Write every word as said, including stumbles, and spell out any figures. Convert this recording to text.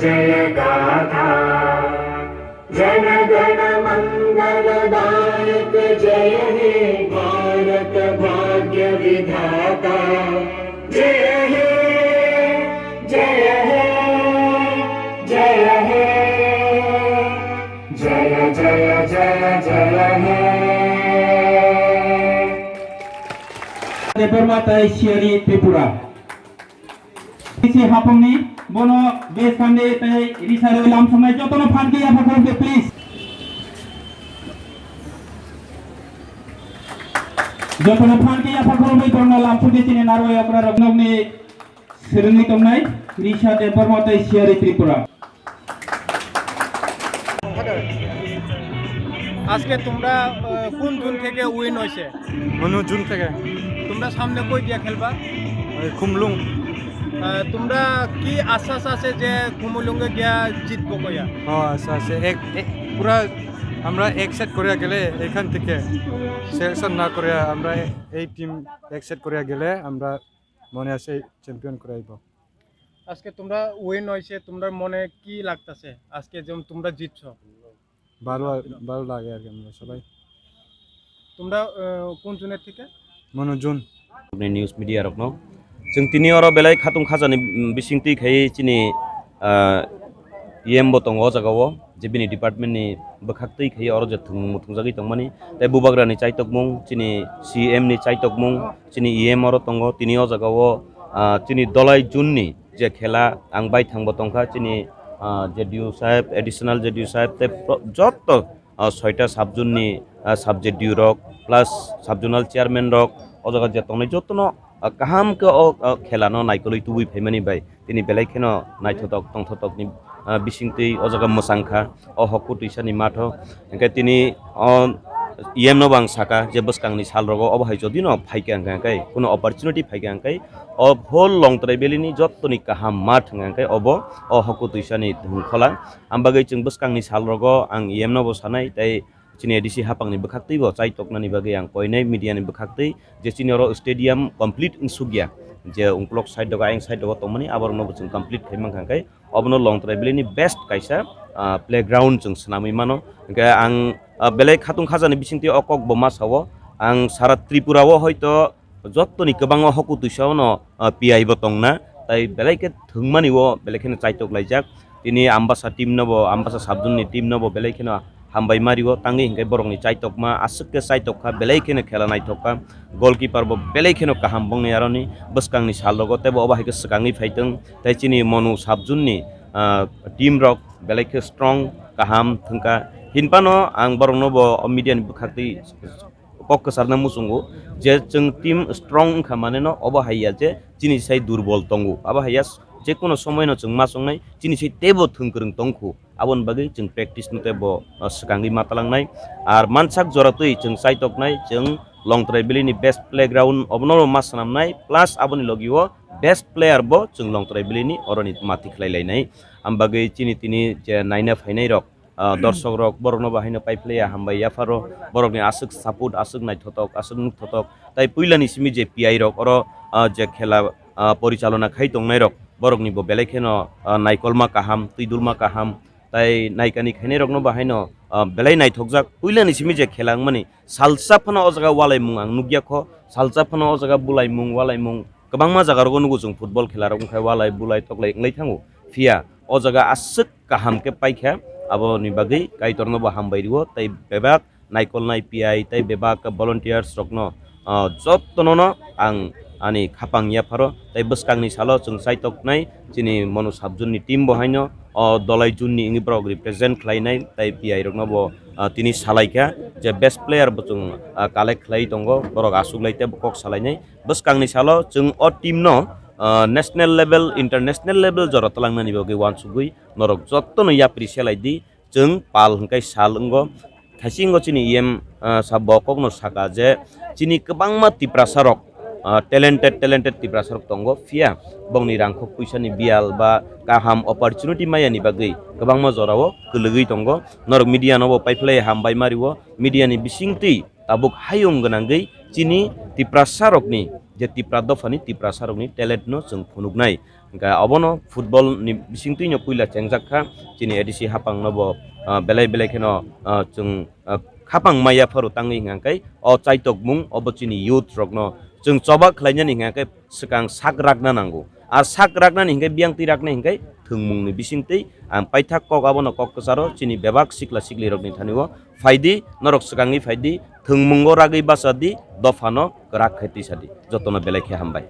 जय गाथा, जन गण मंगलदायक जय हे भारत भाग्य विधाता। जय हे, जय हे, जय हे, जय, जय, जय, जय हे। Debbarma tei Siyari Tripura. Isi hapungni bono bwskangni tei risarwi lamsongnai jotono phan khe yapha khorokdi, please. Jotono phan khe yapha khorokdi, borokno lamsokdi chini narwai okra rok nokni swrwngwi tongnai Risa Debbarma tei Siyari Tripura. আজকে তোমরা, আহ, কোন জোন থেকে উইন হয়েছে? মনু জোন থেকে। তোমরা সামনে কই দিয়া খেলবা? ওই খুমলুং। আহ, তোমরা কি আশ্বাস আছে যে খুমুলুঙ্গে গিয়া জিতবো কইয়া? হ্যাঁ, আশ্বাস আছে। এক, এক, পুরা আমরা এক সেট করে গেলে এখান থেকে সিলেকশন না করে আমরা এই টিম এক সেট করে গেলে আমরা মনে আছে চ্যাম্পিয়ন করাইব। আজকে তোমরা উইন হয়েছে, তোমরা মনে কি লাগতাছে আজকে যেমন তোমরা জিতছো? ভালো, ভালো লাগে আর কি আমরা সবাই। তোমরা, আহ, কোন জোনের থেকে? মনোজন। News media rokno chwng tini oro belai khatung khajani, mm, bisingtwi khai chini, ah, E M bo tongo o jaga o, je bini department ni bwkhak twi khai oro je thwngmung thwngjagwi tongmani, tei bubagra ni chaitokmung, chini C M ni chaitokmung, chini E M oro tongo, tini o jaga o, ah, chini Dolai Jun ni je khela ang baithang bo tongkha, chini, ah, J D U saheb, additional J D U saheb tei pro-, jotto, ah, soita sub zone ni, ah, sub J D U rok plus sub zonal chairman rok o jaga je tongnai jotono, ah, kaham khe o, ah, khela no naikolwi tubui phaimani bai tini belai kheno naithotok tongthotokni, ah, bisingtwi o jaga mwchang kha o hokku twisani matho. Hwnkhe tini o E M no bo ang saka je bwskangni sal rogo obo hai jodi no phaikha hwnkhe, hwnkhe kuno opportunity phaikha hwnkhe o whole Longtrai Valley ni jottoni kaham math hwnkhe, hwnkhe obo o hokku twisani thwngkhola. Ang bagwi chwng bwskangni sal rogo ang E M no bo sanai tei chini A D C hapangni bwkhaktwi bo chaitoknani bagwi ang koinai media ni bwkhaktwi je chini oro stadium complete wngsukya, je ungkulok side rogo ayang side rogo tongmani aborokno bo chwng complete khai mankha hwnkhe obono Longtrai Valley ni best kaisa, ah, playground chwng swnamwi mano. Hwnkhe ang, ah, belai khatung khajani bisingtwi o kok bo ma sao, ang sara Tripura o hoito jottoni kwbangma hokku twisao no, ah, P I bo tongna, tai belai khe thwngmani o belai kheno chaitok laijak. Tini Ambasa team no bo, Ambasa sub zone ni team no bo belai kheno hambai mario, tangwi hwnkhe borokni chaitokma aswk khe chaitok kha, belai kheno khela naithok kha. Goalkeeper bo belai kheno kaham bongni aroni bwskangni sal rogo, tei bo obo hai khe swkangwi phaitwng. Tei chini Monu sub zone ni, ah, team rok belai khe strong, kaham thwngkha. Hinphano ang borokno bo o media ni bwkhaktwi kok kwcharna muchungo je chwng team strong wngkha maneno obo hai ya je chini sai durbol tongo. Abo hai ya s-, je kono somoino chwng ma chongnai chini sai teibo thwngkwrwng tongkhu. Aboni bagwi chwng practice no teibo, uh, swkangwi ma talangnai. Ar mansak joratwi chwng chaitoknai, chwng Longtrai Valley ni best playground obono ma swnamnai, plus aboni logio best player bo chwng Longtrai Valley ni oroni mati khlai lainai. Am bagwi chini tini je naina phainai rok, ah, dorsok rok, borokno bo haino paiphlaiya hambai yapharo, borokni aswk support, aswk naithotok, aswk nukthotok. Tai puilani simi je P I rok oro, ah, je khela, ah, porichalona khai tongnai rok, borokni bo belai kheno, ah, naikolma kaham, twidulma kaham, tai naikani khainai rokno bo haino, ah, belai naithokjak. Puilani simi je khela wngmani salsa phano o jaga walaimung ang nukya kho, salsa phano o jaga bulaimung, walaimung, kwbangma jaga rogo nugo chwng football khela rok wngkha walai bulai toklai wnglai thango. Phiya o jaga aswk kaham khe paikha, aboni bagwi Kaitorno bo hambai rwo, tei bebak naikolnai P I tei bebak volunteers rokno, ah, jottono no ang ani khapang yapharo, tei bwskangni salo chwng chaitoknai chini Monu sub zone ni team bo haino o Dolai zone ni wngwi borok represent khlainai, tei P I rokno bo, ah, tini salaikha je best player bo chwng, ah, collect khlai tongo, borok aswk lai tei bo kok salainai. Bwskangni salo chwng o team no, ah, national level, international level jora twlangnani bagwi uansugwi norok jottono yapri se lai di. Chwng pal hwnkhe sal wngo. Thaising o chini E M, ah, sa bo kokno saka je chini kwbangma Tiprasa rok, ah, talented, talented Tiprasa rok tongo. Phiya bongni rangkhok puisani biyal ba kaham opportunity mayani bagwi kwbangma jorao kwlwgwi tongo. Norok media no bo paiphlai hambai mario. Media ni bisingtwi tabuk hayung gwnangwi chini Tiprasa rokni, je Tipra dophani Tiprasa rokni talent no chwng phunuknai. Hingke obono football ni bisingtwi no puila chengjak kha, chini A D C hapang no bo, ah, belai belai kheno, ah, chwng, ah, khapang maya pharo tangwi hingka khe o chaitok mung obo chini youth rok no chwng choba khlainani hingka khe swkang sak rakna nango. Ar sak raknani hingke biyang twi raknai hingke thwngmung ni bisingtwi ang paithak kok abono kok kwcharo chini bebak sikla sikli rok ni thani o phaidi, norok swkangwi phaidi, thwngmungo ragwi bachadi, dophano kwrak khai twisadi. Jotono belai khe hambai.